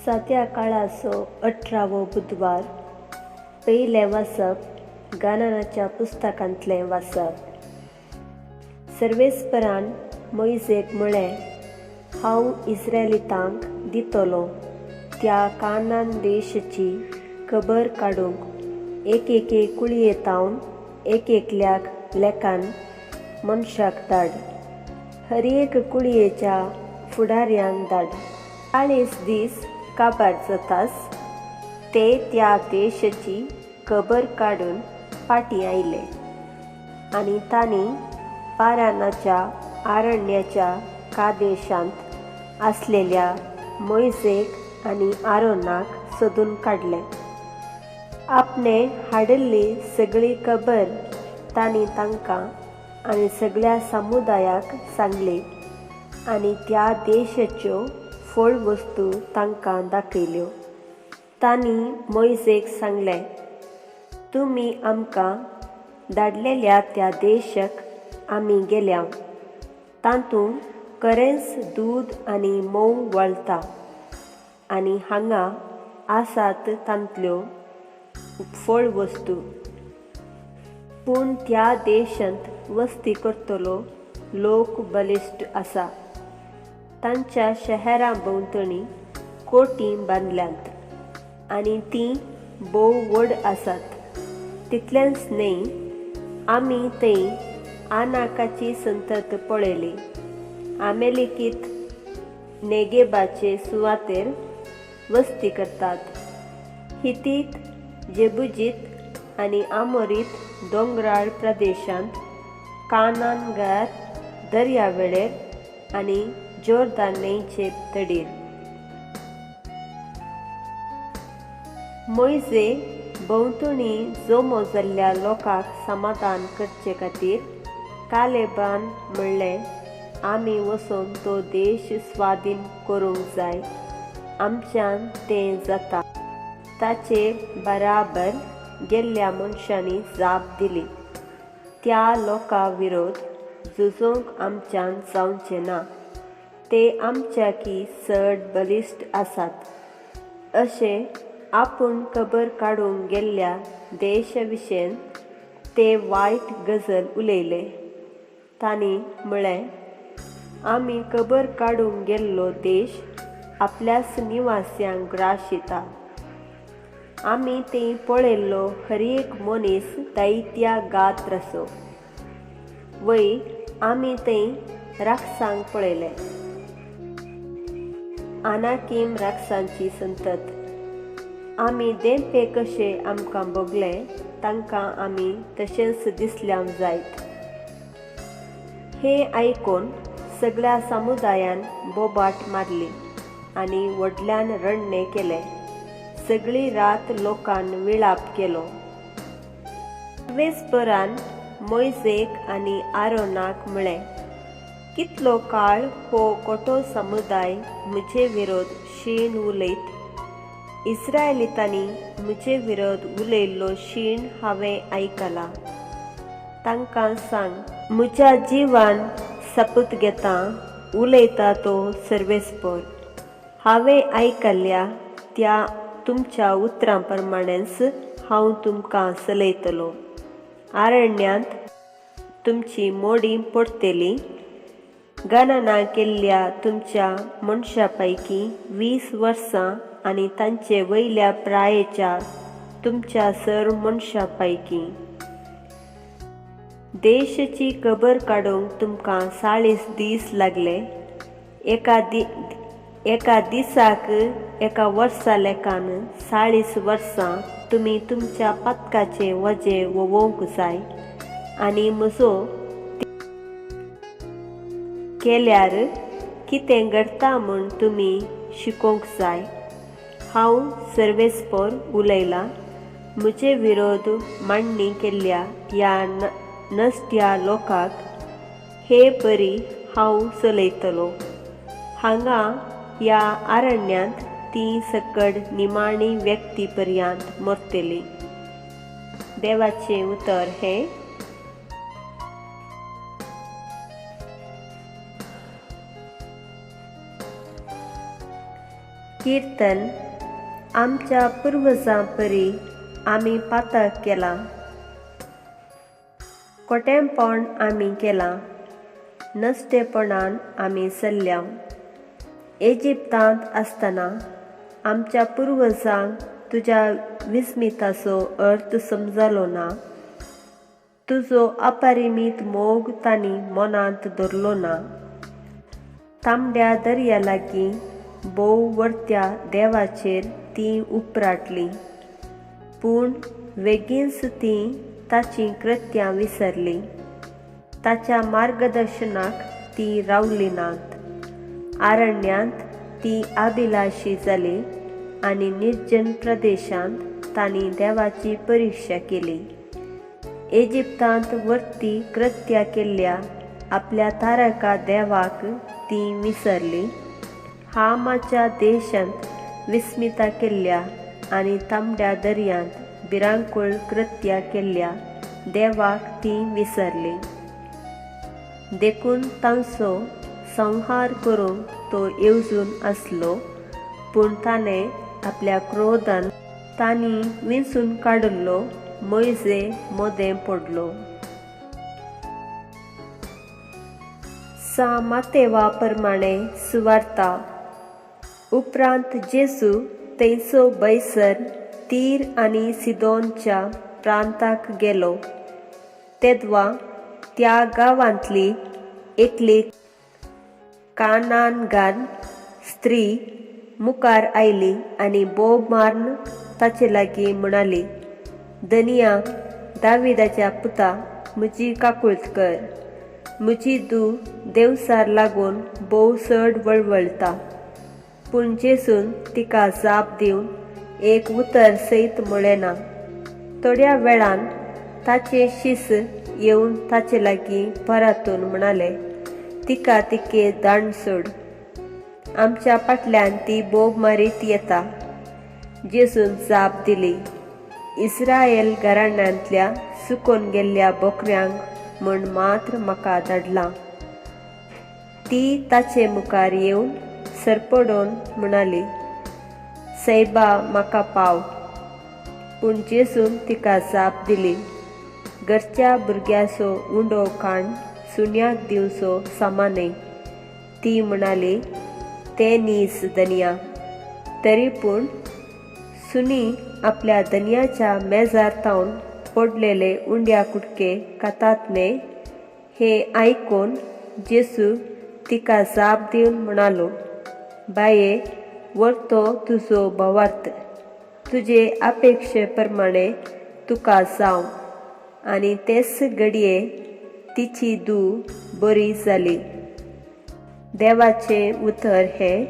साद्या काळाचो 18वो बुधवार. पयलें वाचप गानानाच्या पुस्तकांतलें वाचप. सर्वेस्परान मोयजेक म्हळें, हांव इस्रायलितांक दितलो त्या कानान देशाची खबर काडूंक एक एके कुळयेतावन एक एकल्याक लेखान मनशाक धाड, हर एक कुळयेच्या फुडाऱ्यांक धाड. 40 दीस काबार जातास ते त्या देशाची खबर काडून फाटीं आयले आनी तांणी पारानाच्या आरण्याच्या कादेशांत आसलेल्या मोयजेक आनी आरोनाक सोदून काडले. आपणे हाडिल्ली सगळी खबर तांणी तांकां आनी सगळ्या समुदायाक सांगली आनी त्या देशाच्यो फळ वस्तू तांकां दाखयल्यो. तांणी मोयजेक सांगलें, तुमी आमकां धाडलेल्या त्या देशाक आमी गेल्या, तातूंत खरेंच दूद आनी म्होंव वळता आनी हांगा आसात तांतल्यो फळ वस्तू. पूण त्या देशांत वस्ती करतलो लोक बलिश्ट आसा, तांच्या शहरां भोंवतणी कोटी बांदल्यांत आनी तीं भोव व्हड आसात. तितलेंच न्हय, आमी थंय आनाकाची संतत पळयली. आमेलिकीत नेगेबाचे सुवातेर वस्ती करतात. हितीत, जेबुजीत आनी आमोरीत दोंगराळ प्रदेशांत, कानानगार दर्यावेळेर आनी जोर्दान न्हंयचे तडीर. मोयजे भोंवतणी जमो जाल्ल्या लोकांक समाधान करचे खातीर कालेबान म्हणलें, आमी वचून तो देश स्वाधीन करूंक जाय, आमच्यान तें जाता. ताचे बराबर गेल्ल्या मनशांनी जाप दिली, त्या लोकां विरोध झुजूंक आमच्यान जावचें ना, ते आमच्याकी चड बलिश्ट आसात. अशें आपूण खबर काडूंक गेल्ल्या देशा विशयन ते वायट गजल उलयले. तांणी म्हळें, आमी खबर काडूंक गेल्लो देश आपल्याच निवास्यांक ग्राशिता. आमी थंय पळयल्लो हर एक मनीस दैत्या गात्राचो. वय आमी थंय राक्षसांक पळयले, आनाकीम राक्षसांची संतत. आमी देंपे कशे आमकां भोगले, तांकां आमी तशेंच दिसल्या जायत. हें आयकून सगळ्या समुदायान बोबाट मारली आनी व्हडल्यान रडणें केलें. सगळी रात लोकान विळाप केलो. सर्वेस्परान मोयजेक आनी आरोनाक म्हळें, कितलो काळ हो कोटो समुदाय म्हजे विरोध शीण उलयत? इस्रायलितांनी म्हजे विरोध उलयल्लो शीण हांवें आयकला. तांकां सांग, म्हज्या जिवान सपूत घेता उलयता तो सर्वेस्पर, हांवें आयकल्ल्या त्या तुमच्या उतरां प्रमाणेच हांव तुमकां चलयतलो. आरण्यांत तुमची मोडी पडटली. गणना केल्ल्या तुमच्या मनशां पैकी 20 वर्सां आनी तांचे वयल्या प्रायेच्या तुमच्या सर मनशां पैकी देशाची खबर काडूंक तुमकां 40 दीस लागले. एका दिसाक एका वर्सा लेखान 40 वर्सां तुमी तुमच्या पातकाचें वजें वोवोवंक जाय आनी म्हजो केल्यार कितें घडटा म्हूण तुमी शिकोवंक जाय. हांव सर्वेस्पर उलयलां. म्हजे विरोध मांडणी केल्ल्या ह्या नश्ट्या लोकांक हे परी हांव चलयतलो. हांगा ह्या आरण्यांत ती सकड निमाणी व्यक्ती पर्यंत मरतली. देवाचें उतर हें. किर्तन. आमच्या पुर्वजां परी आमी पातक केलां, कोटेंपण आमी केलां, नश्टेपणान आमी चल्ल्या. इजिप्तांत आसतना आमच्या पुर्वजांक तुज्या विस्मिताचो अर्थ समजलो ना, तुजो अपरिमीत मोग तांणी मनांत धरलो ना. तांबड्या दर्या लागीं भोव वर्त्या देवाचेर तीं उपराटलीं, पूण वेगींच तीं ताचीं कृत्यां विसरलीं, ताच्या मार्गदर्शनाक तीं रावलीं नात. आरण्यांत तीं अभिलाशी जालीं आनी निर्जन प्रदेशांत तांणी देवाची परिक्षा केली. इजिप्तांत वर्ती कृत्या केल्ल्या आपल्या तारका देवाक तीं विसरलीं. हामाच्या देशांत विस्मिता केल्ल्या आनी तांबड्या दर्यांत भिरांकूळ कृत्या केल्ल्या देवाक तीं विसरलीं. देखून तांचो संहार करूंक तो येवजून आसलो, पूण ताणें आपल्या क्रोधान तांणी विंचून काडिल्लो मोयजे मदें पडलो. सा मातेवा प्रमाणे सुवार्ता. उपरांत जेजू थंयचो बैसर तीर आनी सिदोनच्या प्रांताक गेलो. तेदवा त्या गांवांतली एकली कानानगार स्त्री मुखार आयली आनी बोब मारून ताचे लागीं म्हणाली, धनिया, दाविदाच्या पुता, म्हजी काकूळत कर. म्हजी धूव देवसार लागून भोव चड वळवळटा. पूण जेजून तिका जाप दिवन एक उतर सयत म्हळें ना. थोड्या वेळान ताचे शिस येवन ताचे लागीं परातून म्हणाले, तिका तिके दाण सोड, आमच्या फाटल्यान ती बोब मारीत येता. जेजून जाप दिली, इस्रायल घराण्यांतल्या सुकोन गेल्ल्या बोकऱ्यांक म्हूण मात्र म्हाका धाडलां. ती ताचे मुखार येवन सरपडोन म्हणाली, सैबा, म्हाका पाव. पूण जेजून तिका जाप दिली, घरच्या भुरग्याचो उंडो काण सुण्याक दिवचो समा न्हय. ती म्हणाली, तें नीज धनिया, तरी पूण सुनी आपल्या धनयाच्या मेजार तावन पडलेले उंड्या कुटके खातात न्हय. हें आयकून जेजू तिका जाप दिवन म्हणालो, बाये, व्हर तो तुजो भावार्थ, तुजे अपेक्षे प्रमाणे तुका जावं. आनी तेच घडये तिची धूव बरी जाली. देवाचें उतर हें.